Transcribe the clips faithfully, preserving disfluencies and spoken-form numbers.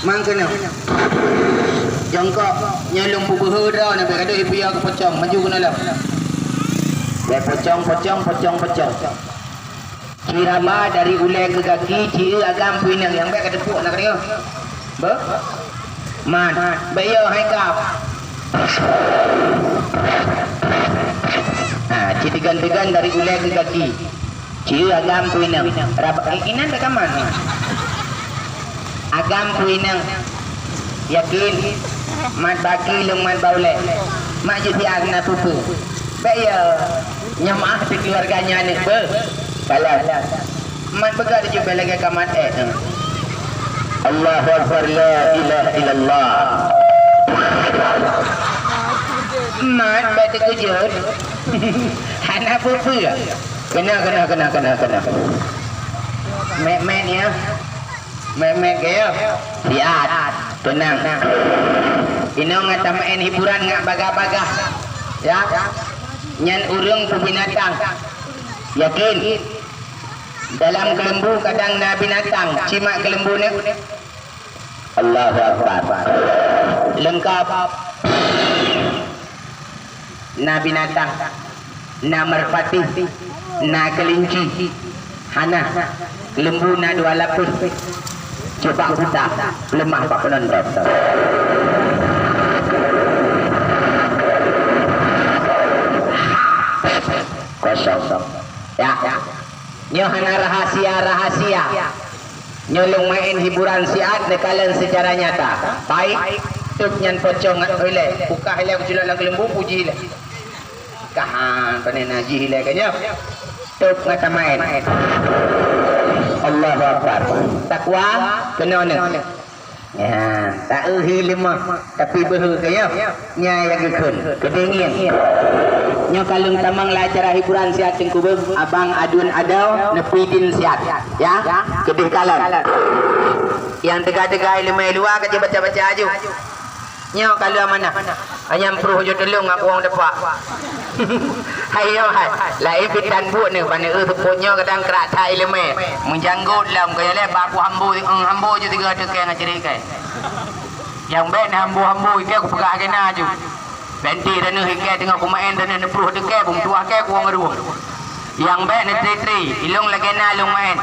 Mang keunoe. Jongkok, nyoe lôn peubeuhe droe nyan, bèk gadôh ipiôh keu pocong, maju keunoe lom. Bèk pocong, pocong, pocong, pocong. Ci raba dari ulèe keu gaki, ci eu agam peuinong, nyang bèk ka teupok na keunoe. Beuh? Man, bèk yo hai kap. Ha, ci teugan-teugan dari ulèe keu gaki. Ci eu agam peuinong. Rab-, eh, inan dak kaman. Agam peuinong. Yakin. Mat baki lôn mat baulèe. Mak jeuet siat na peue-peue. Bèk ya. Nyoe maah di keluarga nyan aneuk beuh. Balas. Mat peugah di jubah lagèe kamat eh. Allahu Akbar, la ilaha illallah. Mat bèk teukeujot. Hana peue-peue. Keunoe, keunoe, keunoe, keunoe, keunoe. Mèt-mèt ya. Mèt-mèt keu ya. Siat. Teunang. Inong ngat tameu'en hiburan ngat bagah-bagah. Ya. Nyan ureueng peubinatang. Yakin. Dalam keuleumbu kadang na binatang. Cimak keuleumbu nyoe. Allahu Akbar. Leungkap. Na binatang, na meurpati, na keulinci, hana, keuleumbu na dua lapéh, coba buta, peuleumah bak keunan droe. Kosong. Ya, ya. Nyoe hana rahasia-rahasia. Nyoe lôn maén hiburan siat neukalon seucara nyata. Baik, tôb nyan pocong ngat ilèe. Bukah ilèe, kuculok lam keuleumbu, puji ilèe. Kahan, pane na jih ilèe ka nyoe. Tôb ngat tamaén. Allahu Akbar. Takwa, keunoe neuh. Ya, tak eu hi leumoh, tapi beuhe keu nyoe. Nyan nyang geukheun, keudéh ngieng. Nyoe ka lôn tamong lam acara hiburan siat Teungku beuh, abang aduen adoe neupidin siat. Ya, keudéh kalon. Nyang teuga-teuga ileumèe luwa ka jibaca-baca aju. Nyoe ka lheueh amanah. Anyang pruh jeuet tulông ngon ureueng depak. Hai nyoe hai. Laén pih tan buet nyoe, pane eu seupôt nyoe kadang krak that ileumèe. Meujanggot lom keu lheueh bak ku hambo, eh, hambo jeuet tiga teukeng acre ikai. Nyang bèk neuhambo-hambo ikai kupeugah keu na aju. Bèk ti droeneuh ikai teungoh kumaén droeneuh neupruh deukèe, beumeutuah kèe kuwong rueng. Nyang bèk neutri-tri, ilông lagèe na lông maén.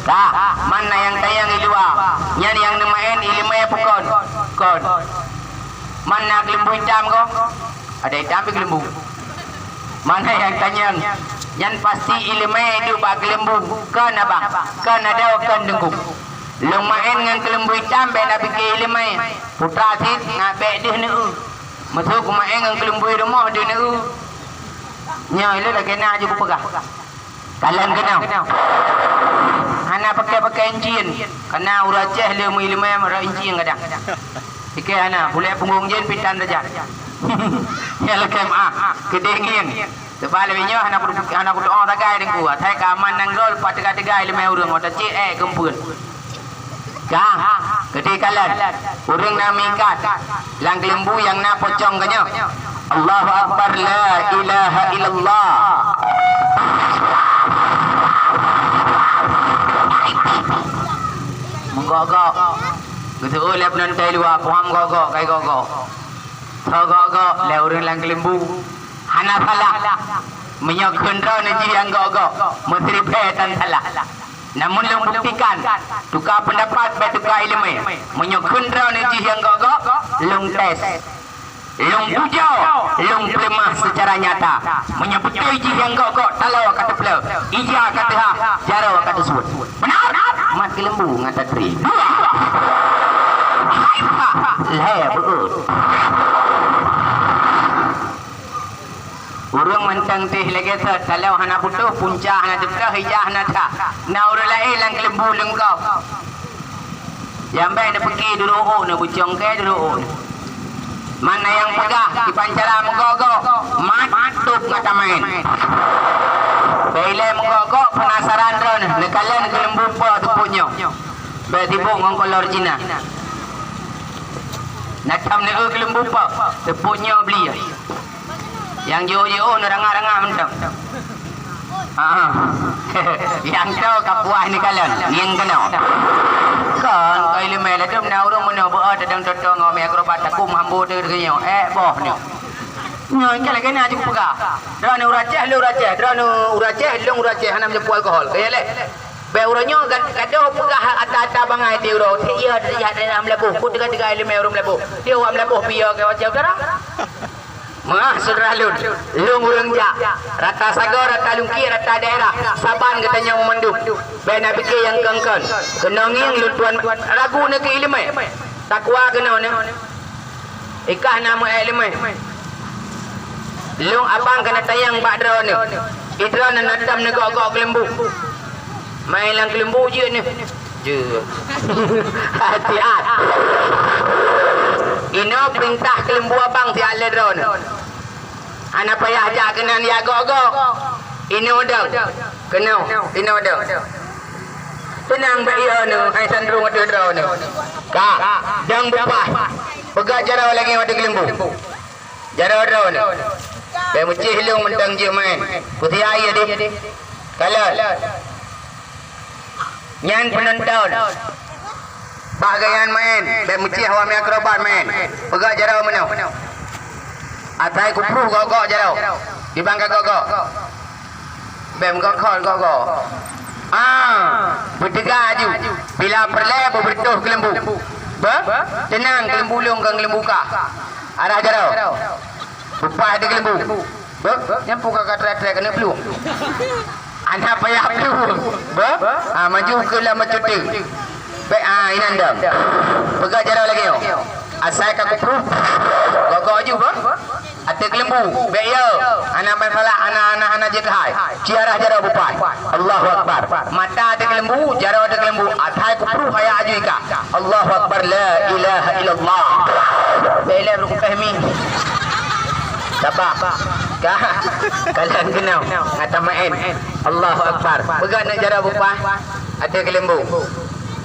Ka, man na nyang tanyong i luwa, nyan nyang neumaén ileumèe peue kon? Kon. Man na keuleumbu itam ko? Ada itam pih keuleumbu. Man na nyang tanyong, nyan pasti ileumèe duek bak keuleumbu, kon abang, kon adoe, kon teungku. Lông maén ngon keuleumbu itam bèk na pike ileumèe. Putra cit na bèk deuh neu-eu. Meuseu kumaén ngon keuleumbu i rumoh deuh neu-eu. Nyoe ilôn lagèe na aju kupeugah. Kalon keunoe. Hana pakai-pakai incien. Kana ureueng Aceh le meuileumèe rot incien kadang. Pike hana, bulèe punggong jén pih tan saja. Nyan lagèe meu'ah, keudéh ngieng. Teuma lagèe nyoe hana kudu-, hana kutu'oh sagai Teungku. Asai ka aman nanggroe leupah teuga-teuga ileumèe ureueng, oh tacit eh geumpeuen. Ka, keudéh kalon. Ureueng na meuikat lam keuleumbu nyang na pocong ka nyoe. Allahu Akbar, la ilaha illallah. Meugok-gok. Geuseuôt lé peunonton luwa, puham gok-gok, kai gok-gok. Tho gok-gok lé ureueng lam keuleumbu. Hana salah. Meunyoe kheun droeneuh jih nyang gok-gok, meusiribèe tan salah. Namun lôn buktikan, tuka peundapat bèk tuka ileumèe. Meunyoe kheun droeneuh jih nyang gok-gok, lôn tes. Lôn pujoe, lôn peuleumah seucara nyata. Meunyoe beutôi jih nyang gok-gok taloe ka teuplôh, ija ka teuhah, jaroe ka teusuet. Beuna? Mat keuleumbu ngon tatri. Dua. Hai, lhèe beuôt. Ureueng mantong teuh lagèe sot, taloe hana putôh, punca hana teuplôh, ija hana teuhah. Na ureueng laén lam keuleumbu leungkôb. Nyang bèk neupike duroe ôk neuh, beucong kèe duroe ôk neuh. Man na nyang peugah, kiban cara meugok-gok, mat tôb ngat tamaén. Bèk ilèe meugok-gok, peunasaran droeneuh, neukalon keuleumbu po teupôt nyoe. Bèk sibok ngon kolor Cina. Na cam neu-eu keuleumbu po, teupôt nyoe blie. Nyang jiôh-jiôh neurangah-rangah mantong. Ha. Nyang toe ka puas neukalon, ngieng keunoe. Kon, kon ileumèe. Ladôm na ureuëng meunoe beuet tadong toto ngon mi akrobat takum hambo teuh nyoe. Eh, boh nyoe. Nyoe kan lagée na jeuet peugah. Droeneuh ureuëng Aceh, lôn ureuëng Aceh. Droeneuh ureuëng Aceh, lôn ureuëng Aceh, hana meuleupeue alkohol. Kaya lé. Bék uroe nyoe gad-, gadoh peugah ata-ata bangai di uroe. Iya, iya, daerah Meulaboh. Ku teuga-teuga ileumé ureuëng Meulaboh. Dia ureuëng Meulaboh, piye ke Aceh Utara? Meuah syedara lôn, lôn ureuëng jak. Rata sagoe, rata lungkie, rata daerah. Saban geutanyoe meumandum. Bék na pike nyang kon-kon. Keunoe ngieng lôn tuan ragu neu keu ileumé. Takwa keunoe neu. Ikah na meu-ék leumé. Lôn abang kana tayang bak droeneuh. Idroeneuh na tam neugok-gok keuleumbu. Mai lam keuleumbu jeuet neu. Jeuet. Hati-hati. Inoe peurintah keuleumbu abang siat lé droeneuh. Hana payah jak keunan jak gok-gok. Inoe dong. Keunoe, inoe dong. Teunang bak iya neu, hai sandrong ateueh droeneuh. Ka, dong bupah. Peugah jaroe lagée watée keuleumbu. Jaroe droeneuh. Bék meucéh lôn mantong jeuet maén. Putih air deh. Kalon. Nyan peunonton. Bah geuyan maén, bék meucéh awak mi akrobat maén. Peugah jaroe meunoe. Asai kupruh gok-gok jaroe. Dibang ka gok-gok. Bék meugok-gok gok-gok. Ah, beuteuga aju. Bila peureulée beubeureutoh keuleumbu. Beuh? Teunang keuleumbu lôn kon keuleumbu kah. Arah jaroe. Bupah di keuleumbu. Beuh, nyang peugah ka trek-trek keuneuk plueng. Hana payah plueng. Beuh, ha, maju keu lam macuti. Bék, ha, inan dong. Peugah jaroe lagée nyoe. Asai ka kupruh. Gok-gok aju, beuh. Ateueh keuleumbu. Bék yo. Hana masalah, hana, hana, hana jeuet keuhai. Ciarah jaroe bupah. Allahu Akbar. Mata ateueh keuleumbu, jaroe ateueh keuleumbu. Asai kupruh haya aju ika. Allahu Akbar, la ilaha illallah. Bék ilée rukun Fahmi. Sabar. Ka, kalon keunoe. Ngata maén. Allahu Akbar. Peugah neu jaroe bupah. Ateueh keuleumbu.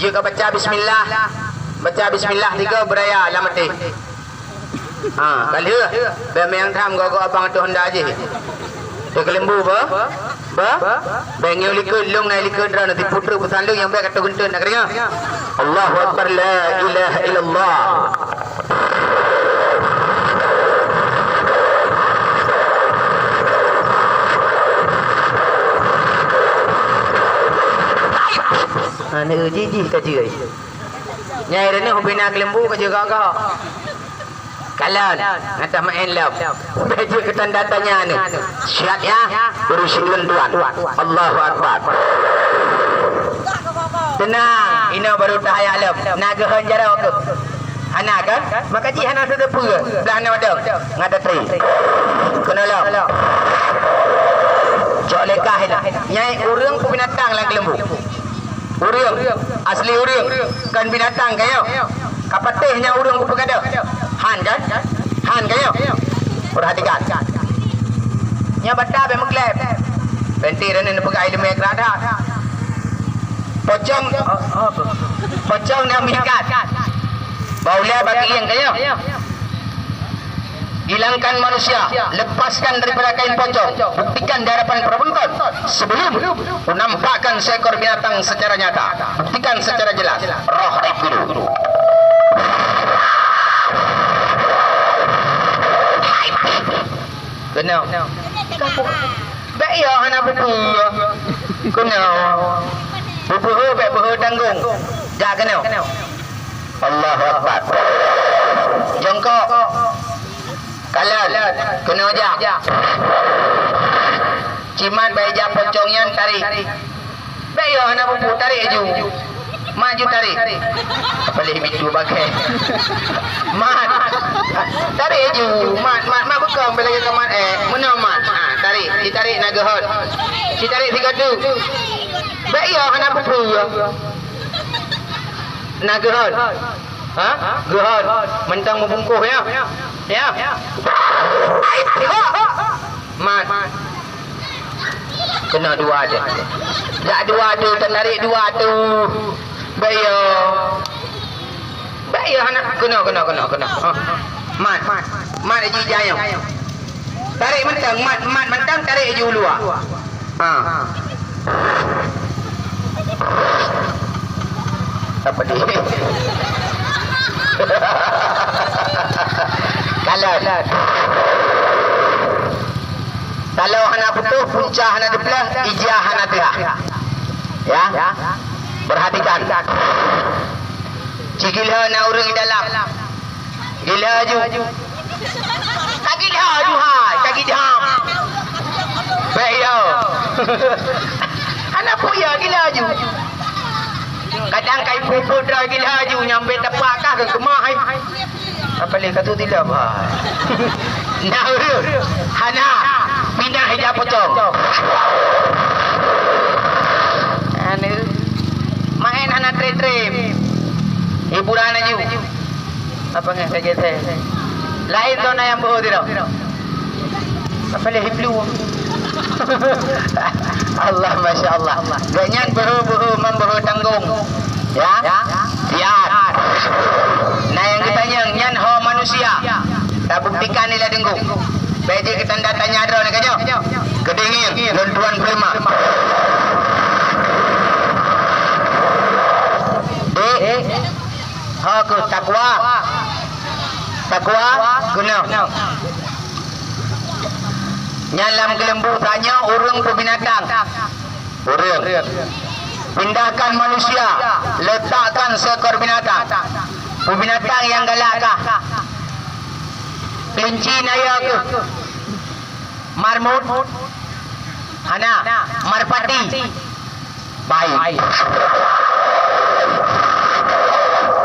Jeuet ka baca bismillah. Baca bismillah tiga beuraya lam até. Ha, ka lheueh. Bék meuang tham gok-gok abang ateueh honda jih. Teu keuleumbu beuh? Beuh? Bék ngieng likot lôn na likot droeneuh, tipu treuk peusan lôn nyang bék ka teugeunteun na keuringa. Allahu Akbar, la ilaha illallah. Ha, neu jih-jih ka jeuet. Nyai reuneuh ubena keuleumbu ka jeuet gok-gok. Kalon, ngatah maén lom. Bèk jeuet keu tanda tanya nyoe. Siap ya? Urusi ulôn tuan. Allahu Akbar. Teunang, inoe baru tahayat lom. Na geuhon jaroe keuh? Hana kan? Maka jih hana teupeue. Blah na wadong. Ngat tri. Keunoe lom. Cok lekah inoe. Nyai ureueng peubinatang lam keuleumbu. Ureueng, asli ureueng, kon binatang kayém. Ka patéh nyan ureueng kupeugadôh. Han kan? Han kayém. Peurhatikan. Nyan bata bèk meuglém. Penti reuneueng neupeugah ileumèe keurak that. Pocong, oh, oh, apa? Pocong nyang meuikat. Bak ulèe bak gieng kayém. Hilangkan manusia, lepaskan daripada kain pocong, buktikan di hadapan para penonton sebelum kunampakkan seekor binatang secara nyata. Buktikan secara jelas. Roh dulu. Keunoe. Bèk ya hana buku. Keunoe. Buku bèk buku tanggung. Jak keunoe. Allahu Akbar. Jongkok. Kalon. Keunoe jak. Cimat bak ija pocong nyan tarék. Bèk yo hana bubu, tarék aju. Mat aju tarék. Paléh bitu bagai. Mat. Tarék aju. Mat, mat, mat beukong bèk lagèe ka mat, eh. Meunoe mat. Ha, tarék. Sitarék na geuhon. Sitarék sigoe teuk. Bèk yo hana bubu. Na geuhon. Ha? Geuhon. Mantong meubungkôh ya. Ya. Mat. Keunoe dua teuh. Jak dua teuh, teunarék dua teuh. Bèk yo. Bèk yo hana. Keunoe, keunoe, keunoe, keunoe. Ha. Mat. Mat jih jayong. Tarék mantong, mat, mat mantong, tarék aju luwa. Ha. Apa dia? Taloe hana putôh, punca hana teupleh, ija hana teuhah. Ya. Perhatikan. Cigilha na ureuëng di dalam. Gilha aju. Ka gilha aju hai, ka gilha. Bèk ya. Hana peue ya gilha aju. Kadang kai puput dah gilha aju nyampe tepak kah ke kemah hai. Apa leh kata tidak bah. Nah, ureuëng. Hana. Pindah ija pocong. Anu. Main hana trem-trem. Hiburan aju. Apa ngai saja saya. Lain tu na nyang boh tidak. Apa leh hiblu. Allah, masya Allah. Gobnyan beuhe-beuhe membeuhe tanggong. Ya? Siap. Nah, nyang geutanyong nyan ho manusia. Tabuktikan nilai deunggong. Bèk jeuet keu tanda tanya droe nyoe ka nyoe. Keudeh ngieng, lôn tuan peuleumah. Dek, ho keuh takwa. Takwa, keunoe. Nyan lam geuleumbu tanyoe ureuëng peubinatang. Ureuëng. Pindahkan manusia, letakkan seekor binatang. Peubinatang nyang galak kah? Kelinci na ya keuh? Marmut? Hana. Marpati? Baik.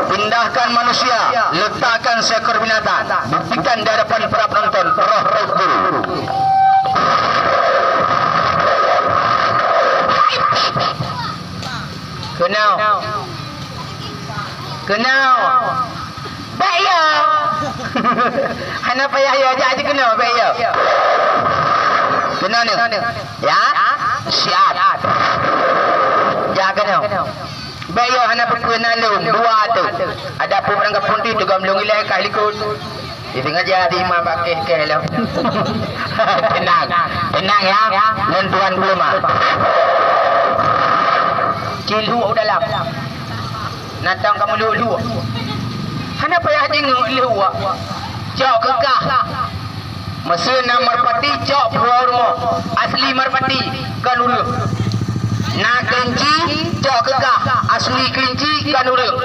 Pindahkan manusia, letakkan seekor binatang. Buktikan di hadapan para penonton, roh-roh guru. Keunoe. Keunoe. Bèk ya. Hana payah ya, jak jikeunoe, bèk ya. Keunoe ni. Ya. Siap. Jak keunoe. Bèk ya, hana peue-peue na lôn, dua tu. Ada peue barang kapun ti, teugam lôn ilèe ka likot. Disengaja di imam bak keh-keh lom. Tenang. Tenang ya. Lôn tuan peuleumah. Ciluk u dalam. Natang kamu luk-luk. Hana payah jinguk luk. Cok keu kah. Meuseu na marpati cok puwoe rumoh. Asli marpati kon ureuëng. Na kelinci cok keu kah. Asli kelinci kon ureuëng.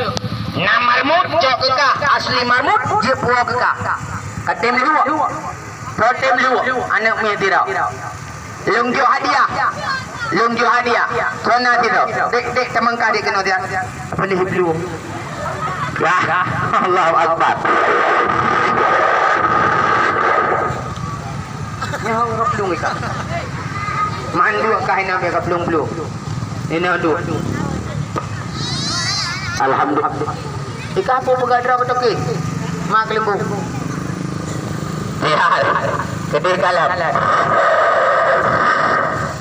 Na marmut cok keu kah. Asli marmut jeuet puwoe keu kah. Ka tem luk. Protem luk, aneuk miet sidroe. Lôn jok hadiah. Lôn jok hadiah. Kona sidroe. Dek, dek, teumangka dek keunoe dia. Peulih belum. Wah, Allahu Akbar. Nyoe ureuëng plueng ikan. Mandua kah ina bèk ka plueng-plueng. Ina duek. Alhamdulillah. Ika peue peugah droe keu toke? Ma keulimbung. Ya, keudeh kalon.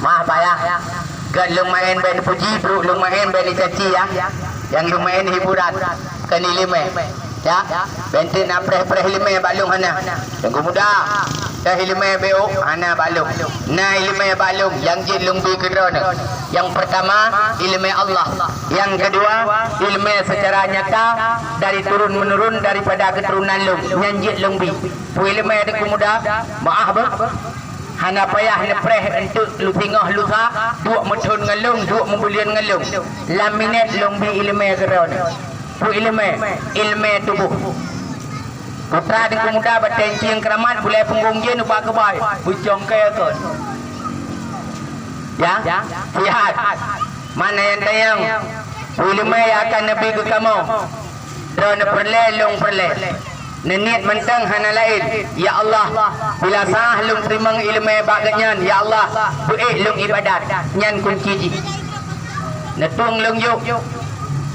Maaf, Pak, ya. Gét lôn maén bèk neupuji, brok lôn maén bèk neucaci, ya. Nyang lôn maén hiburan, kon iéleumé. Ya, bèk teuk na preh-preh iéleumé bak lôn hana. Teungku muda, teuh iéleumé beuh hana bak lôn. Na iéleumé bak lôn nyang jeuet lôn bri keu droeneuh. Nyang peurtama, iéleumé Allah. Nyang keudua, iéleumé seucara nyata dari turun-menurun daripada keuturonan lôn nyang jeuet lôn bri. Peue iéleumé teungku muda? Meu'ah beuh. Hana payah neupreh eunteuk lusingoh lusa, duek meuthon ngon lôn, duek meubuleuen ngon lôn. Lam minét lôn bri iéleumé keu droeneuh. Peue iéleumé? Iéleumé tuboh. Putra teungku muda batèe cieng keuramat, bulèe punggong jén ubak keubah, beucongkée kon. Ya? Lihat. Mana nyang tanyong? Peue iéleumé nyang akan neubri keu kamoe? Droeneuh peureulèe, lôn peureulèe. Neuniet mantong hana laén, "Ya Allah, bila sah lôn teurimong iéleumé bak gobnyan, ya Allah, beuék lôn iébadat." Nyan kunci jih. Neutueng lôn yôh,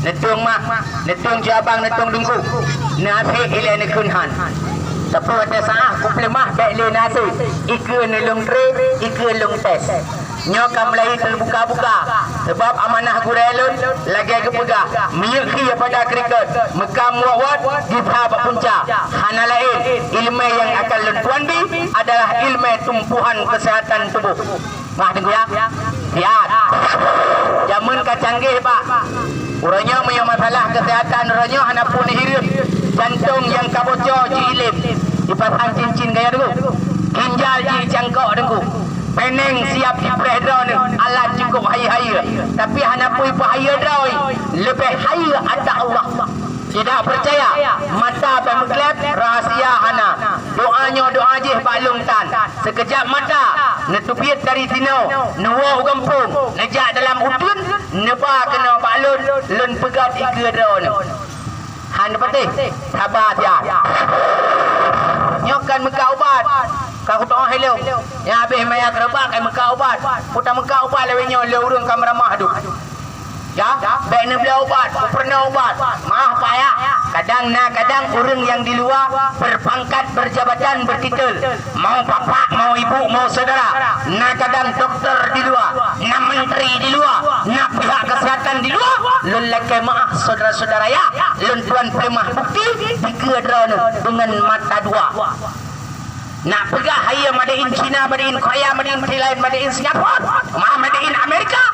neutueng mak, neutueng cut abang, neutueng teungku. Neuasék ilèe neukheun han. Tapi watèe sah kupeuleumah bèk lé neuasék. Ikeue lôn tré, ikeue lôn tes. Nyoe ka meulayeue teubuka-buka, sabab amanah gurèe lôn lagèe geupeugah, "Minyeuk khie pada keurikot, meukam wat-wat, jipha bak punca." Hana laén, iéleumé nyang akan lôn tuan bri adalah iéleumé tumpohan keuseuhatan tuboh. Meu'ah teungku ya? Siat. Jameun ka canggih, Pak. Uroe nyoe meunyoe masalah keuseuhatan uroe nyoe hana peue neuhireuen. Jantong nyang ka bocor jiilém. Pasang cincin gaya Teungku. Ginjal jicangkok Teungku. Peneng siap jipreh droeneuh, alat cukup hayeue-hayeue. Tapi hana peue peuhayeue droe, leubeh hayeue ata Allah. Tidak percaya, mata bak meugleb, rahsia hana. Doa nyoe doa jih bak lôn tan. Seukejap mata, neuteubiet dari sinoe, neuwoe u gampông, neujak dalam uteuen, neuba keunoe bak lôn, lôn peugöt ikeue droeneuh. Han patéh, saba siat. Nyoe kan meukat ubat. Ka kutu'oh ilôn. Nyang habéh maya keureuba kan meukat ubat. Kuta meukat ubat lawét nyoe lé ureueng ka meuramah dum. Ya, bèk neubloe ubat, kupeurunoe ubat. Maah payah. Kadang na kadang ureueng nyang di luwa berpangkat, berjabatan, bertitel. Mau bapak, mau ibu, mau saudara. Na kadang doktor di luwa, na menteri di luwa, na pihak kesehatan di luwa. Lôn lakèe maah saudara-saudara ya, lôn tuan peuleumah bukti dikeue droeneuh deungon mata dua. Nak peugah hayeue made in China, made in Korea, made in Thailand, made in Singapura, ma made in Amerika.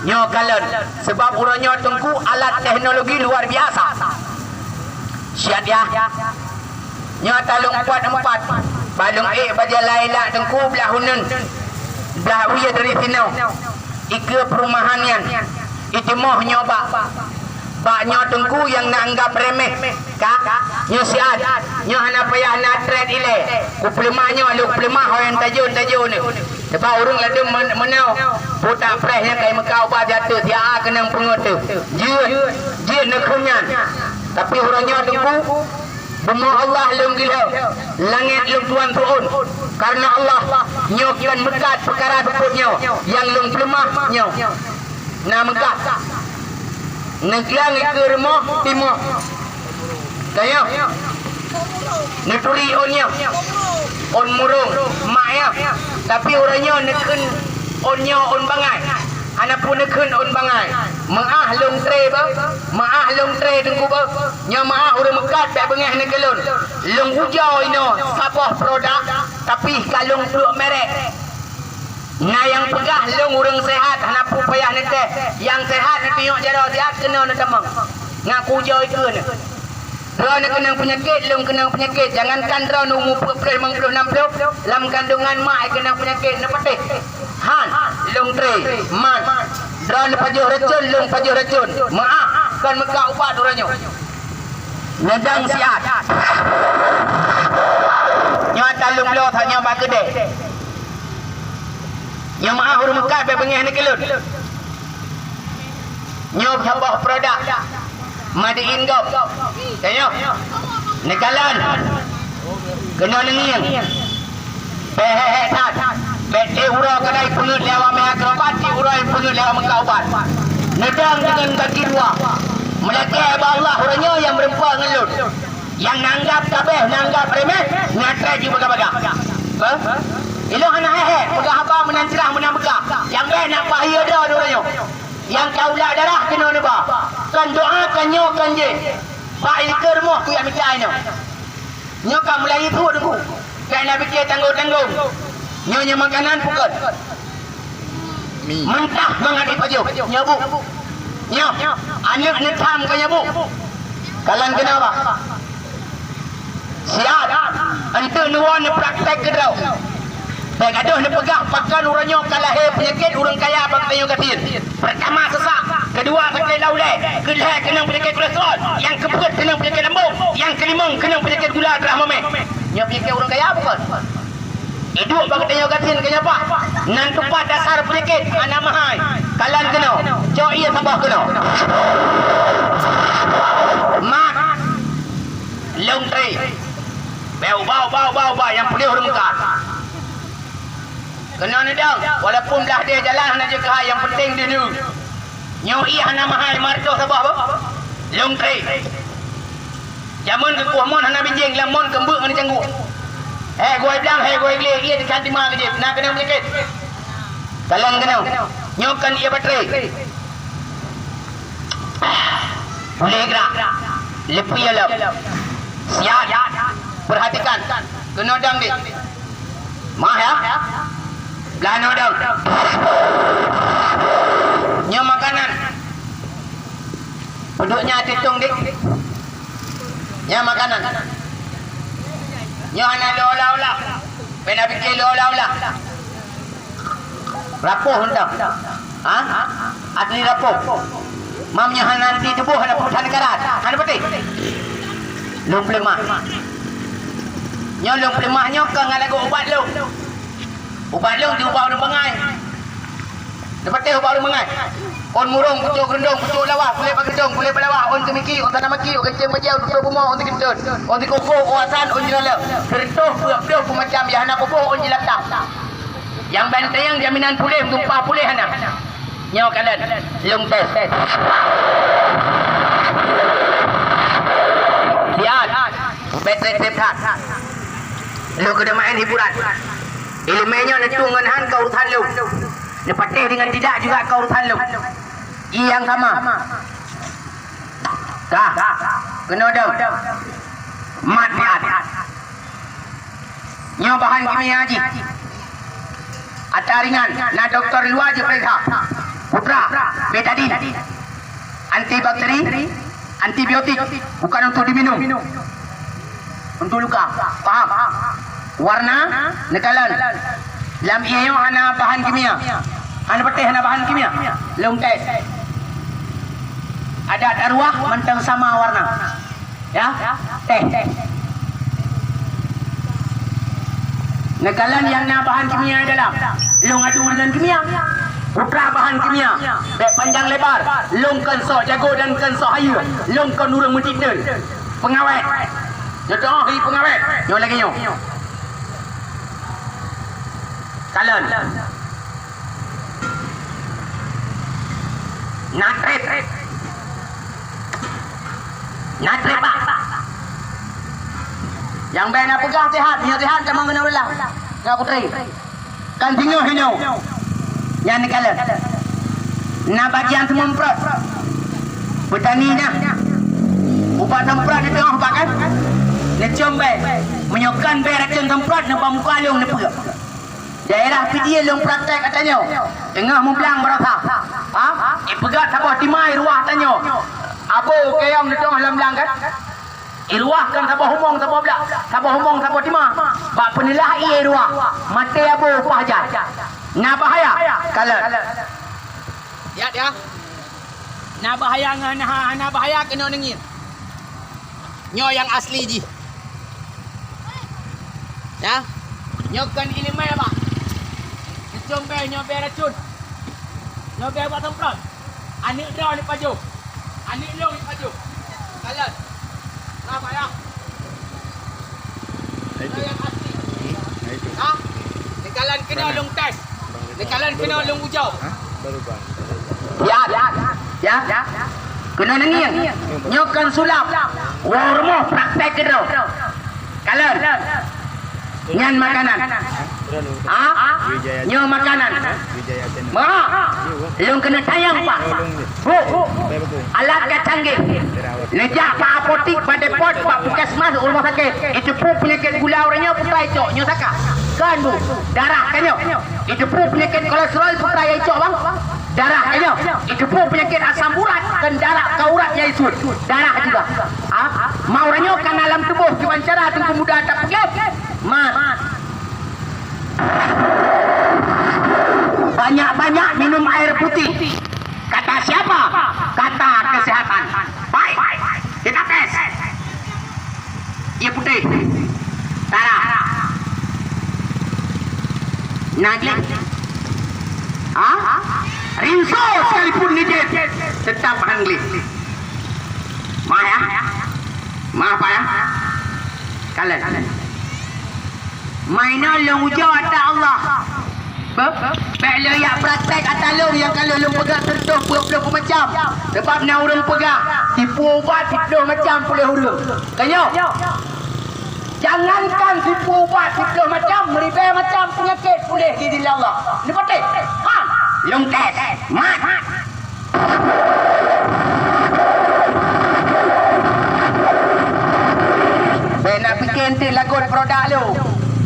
Nyoe kalon, sebab uroe nyoe Teungku alat teknologi luar biasa. Siat ya. Nyoe taleueng empat-empat. Baleueng ék bajèe laila Teungku blah uneuen. Blah wie dari sinoe. Ikeue perumahan nyan. Itimoh nyoe bak. Bak nyoe Teungku nyang na anggap remeh. Ka? Nyoe siat. Nyoe hana payah na trét ilèe. Kupeuleumah nyoe, lôn peuleumah ho nyang tajôn-tajôn nyoe. Sebab ureueng ladôm men-, meunoe. Putak preh nyang kai meukat ubat jatuh, siat keunong peungeut teuh. Jeuet, jeuet neukheun nyan. Tapi uroe nyoe Teungku, Bumoe Allah lôn gilhong, langét lôn tuan tu'on. Kareuna Allah, nyoe kon meukat peukara seupôt nyoe, nyang lôn peuleumah nyoe. Na meukat. Neuklang ikeue rumoh timoh. Tanyoe. Neuturi ôn nyoe. Ôn murông, mak nyoe. Tapi uroe nyoe neukheun ôn nyoe ôn bangai. Hana peue neukheun ôn bangai. Meu'ah lôn tré beuh, meu'ah lôn tré Teungku beuh. Nyoe meu'ah ureueng meukat bèk beungèh neuh keu lôn. Lôn ujoe inoe saboh produk, tapi ka lôn pluek merek. Na nyang peugah lôn ureueng seuhat, hana peue payah neutéh. Nyang seuhat neutunyok jaroe siat keunoe neutamong. Ngaku ujoe ikeue nyoe. Droeneuh keunong peunyakét, lôn keunong peunyakét. Jangankan droeneuh umu peuet ploh, limong ploh, nam ploh, lam kandongan mak keunong peunyakét, neupatéh. Han, lôn tré, man. Droeneuh pajoh racun, lôn pajoh racun. Meu'ah, kon meukat ubat uroe nyoe. Neudong siat. Nyoe ata lôn bloe that nyoe bak keudè. Nyoe meu'ah ureueng meukat bèk beungèh neuh keu lôn. Nyoe saboh produk made in gob. Tanyoe. Neukalon. Keunoe neungieng. Bèk hék-hék that. Bèk tiep uroe keudroe peungeuet lé awak meu'ah keu ubat, tiep uroe peungeuet lé awak meukat ubat. Neudong deungon gaki dua. Meulakèe bak Allah uroe nyoe nyang meureumpok ngon lôn. Nyang neuanggap kabeh, neuanggap remeh, na trép jih bagah-bagah. Hah? Ilôn hana hék-hék, peugah haba meunan crah, meunan beukah. Nyang bèk na pahie droe uroe nyoe. Nyang ka ulak darah keunoe neuba. Kon doa, kon nyoe, kon jéh. Bak ikeue rumoh kujak mita inoe. Nyoe ka mulai ipuk Teungku. Ka na pike tanggong-tanggong. Nyoe, nyoe makanan bukon. Mi. Mentah mangat ipajoh. Nyoe bu. Nyoe. Aneuk neutham ka nyoe bu. Kalon keunoe bah. Siat. Enteuk neuwoe neupraktek keudroe. Bèk gadôh neupeugah pakon uroe nyoe ka lahé peunyakét ureueng kaya bak tanyoe gasien. Peurtama seusak, keudua sakét ulèe, keulhèe keunong peunyakét kolesterol, nyang keupeuet keunong peunyakét lambông, nyang keulimong keunong peunyakét gula darah mamèh. Nyoe peunyakét ureueng kaya bukon? Iduek bak geutanyoe gasien keu nyoe paih. Nan tupat dasar peunyakét hana meuhai. Kalon keunoe, cok ié saboh keunoe. Mat. Lôn tré. Bèk ubah, ubah, ubah, ubah nyang peuleueh ureueng meukat. Keunoe neudong, walaupun blah deh jalan hana jeuet keuhai, nyang peunteng deuh neue. Nyoe ié hana meuhai, lima reutôh saboh beuh. Lôn tré. Jameun keukueh mon hana bijéng, lam mon keumbeuek ngon cangguek. Hei guai blang, hei guai glé, ié teukan tima keujeuet, na keunong peunyakét. Kalon keunoe, nyoe kon ié batré. Boleh gerak. Leupie lom. Siap. Perhatikan. Keunoe dong deh. Mah ya. Blah noe dong. Nyoe makanan. Peuduek nyan ateueh tong deh. Nyan makanan. Nyoe hana lé olah-olah. Bèk na pike lé olah-olah. Rapoh mantong. Ha? Asli rapoh. Mam nyoe hana anti tuboh, hana peusan karat. Hana peutéh. Lôn peuleumah. Nyoe lôn peuleumah nyoe kon ngon lagoe ubat lôn. Ubat lôn di ubat ureueng bangai. Neupatéh ubat ureueng bangai. Ôn murông, pucôk geurundông, pucôk lawah, kulét bak geudong, kulét bak lawah, ôn teumiki, ôn tana maki, ôn keunceng bajèe, ôn tutoe bumoe, ôn teukeunteun, ôn teukuku, ôn asan, ôn jeulalang. Seureutôh peuet ploh peuet macam, nyang hana kuboh, ôn jilatang. Nyang ban tanyong jaminan puléh, meutumpah puléh hana. Nyoe kalon, lôn tes. Siat. Bèk trép-trép that. Lôn keuneuk maén hiburan. Ileumèe nyoe neutôh ngon han ka urusan lôn. Neupatéh deungon tidak juga ka urusan lôn. Ie nyang sama. Ka. Keunoe dong. Mat siat. Nyoe bahan kimia jih. Ata ringan, na dokto luwa jipeuriksa. Putra, betadin. Antibakteri, antibiotik, bukan untuk diminum. Untuk luka. Paham? Warna, neukalon. Lam ie nyoe hana bahan kimia. Hana peutéh, hana bahan kimia. Lôn tes. Adat arwah mantong sama warna. Ya? Teh. Neukalon nyang na bahan kimia dalam. Lôn adu deungon kimia. Putra bahan kimia. Bèk panjang lebar. Lôn kon sok jago dan kon sok hayeue. Lôn kon ureueng meutiteun. Peungawét. Nyoe teuh, hi peungawét. Nyoe lagèe nyoe. Kalon. Na trép. Na trép, Pak. Nyang bèk na peugah sihat, meunyoe sihat tamong keunoe reulah. Nyoe putri. Kan singoh inoe. Nyan neukalon. Na bagian seumprot. Peutani na. Ubat seumprot di teungoh bak kan? Neucom bèe. Meunyoe kon bèe racon seumprot, neuba muka lôn neupeuk. Daerah Pidie lôn praktek ata nyoe. Teungoh mublang baroesa. Ha? Ipeugöt saboh timai ruah ata nyoe. Abo kayong neutôh lam blang kan? Iruah kon saboh humong saboh blang, saboh humong saboh timai. Bak peuneulah ie iruah. Maté abo upah jai. Na bahaya. Kalon. Lihat ya. Na bahaya ngon hana bahaya keunoe neungieng. Nyoe nyang asli jih. Ya. Nyoe kon ileumèe, Bang. Neucom bèe, nyoe bèe racun. Nyoe bèe ubat seumprot. Aneuk droe neupajoh. Aneuk lôn neupajoh. Kalon. Nah, Bang, ya. Nyoe nyang asli. Hmm, nah itu. Ha? Neukalon keunoe lôn tes. Neukalon keunoe lôn ujoe. Ya, ya, ya. Keunoe neungieng. Nyoe kon sulap. Woe rumoh praktek keudroe. Kalon. Nyan makanan. Ha? Nyoe makanan. Ma, lôn keuneuk tanyong, Pak. Bu, alat ka canggih. Neujak bak apotik, bak depot, bak puskesmas, rumoh sakét. Iteupeue peunyakét gula ureueng nyoe, peue icok nyoe saka. Kan, Bu, darah kan nyoe. Iteupeue peunyakét kolesterol, peue icok, Bang. Darah kan nyoe. Iteupeue peunyakét asam urat, kan darah ka urat nyang isut. Darah juga. Ha? Ma ureueng nyoe kana lam tuboh, kiban cara Teungku Muda tapeugét. Mat. Banyak-banyak minum air putih. Kata siapa? Kata kesehatan. Baik, kita tes. Ie putéh. Darah. Na gleh. Ha? Rinso sekalipun neujép, tetap han gleh. Maaf ya. Maaf, Pak, ya. Kalon. Mainan lôn ujoe ata Allah. Beuh, bèk lôn jak praktek ata lôn nyang ka lheueh lôn peugah teuntèe peuet ploh macam. Sabab na ureueng peugah, siploh ubat siploh macam puléh ureueng. Ka nyoe? Jangankan siploh ubat siploh macam, meuribèe macam peunyakét puléh di idin Allah. Neupatéh? Ha! Lôn tes. Mat! Bèk na pike eunteuk lagot produk lôn.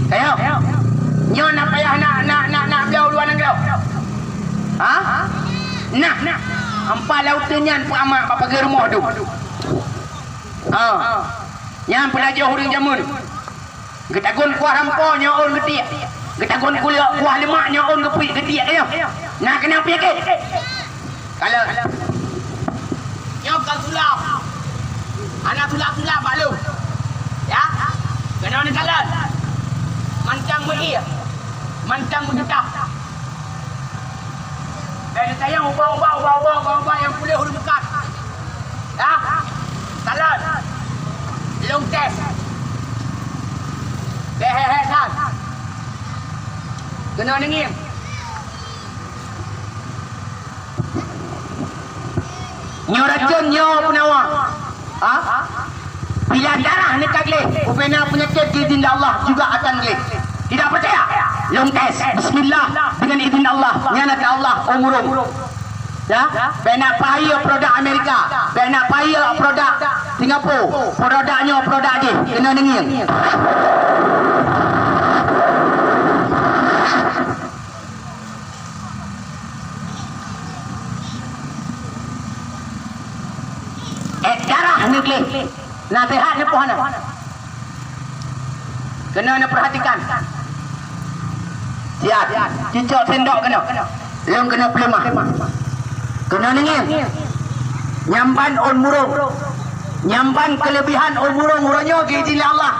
Ayo. Nyoe na payah na, na, na, na bloe luwa nanggroe. Ha? Nah, nah. Empat laut nyan peuamak bak pageue rumoh tu. Ha. Nyan peulajoh ureueng jameun. Geutagun kuah rampo nyoe ôn geutiek. Geutagun kuliek kuah leumak nyoe ôn geupuih geutiek nyoe. Na keunong peunyakét. Kalau nyoe ka sulap. Hana sulap-sulap bak lôn. Ya. Keunoe neukalon. Mantong meuié. Mantong meugeutah. Eh, neutanyong ubat-ubat, ubat-ubat, ubat-ubat nyang puléh ureueng beukat. Dah? Kalon. Lôn tes. Bèk hék-hék that. Keunoe neungieng. Nyoe racun, nyoe peunawa. Ha? Bila darah ni ka gleh, ubena peunyakét di izin Allah juga akan gleh. Tidak percaya? Lôn tes. Bismillah. Dengan izin Allah. Nyan ata Allah. Umurung. Ya? Bèk na pahayeue produk Amerika. Bèk na pahayeue produk Singapura. Produk nyoe produk jih. Keunoe neungieng. Eh, darah ni gleh. Naseuhat ni poh na. Keunoe neupeurhatikan. Siat, cicok sendok keunoe. Lôn keunoe peuleumah. Keunoe neungieng. Nyang ban ôn murông. Nyang ban keuleubihan ôn murông uroe nyoe geuidin lé Allah.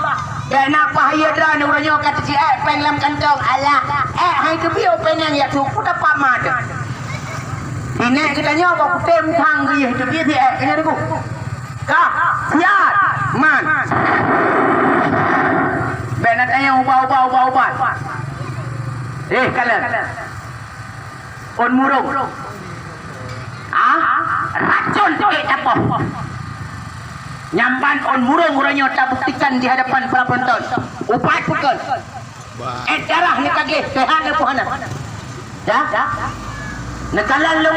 Bèk na pahayeue droeneuh uroe nyoe ka teusiék péng lam kantong. Alah, ék hai teubiet péng nyang jak su, peue tapak mat. Inék geutanyoe bak kutem thang geuyeh teubiet siék, keunoe deungoe. Ka, siat, man. Bèk na tanyong ubat, ubat, ubat, ubat. Eh, kalon. Ôn murông. Ah, racun ék tapoh. Nyang ban ôn murông uroe nyoe tabuktikan di hadapan para penonton. Ubat bukon. Ék darah ni ka gleh, sehat ni poh na. Ya? Neukalon lôn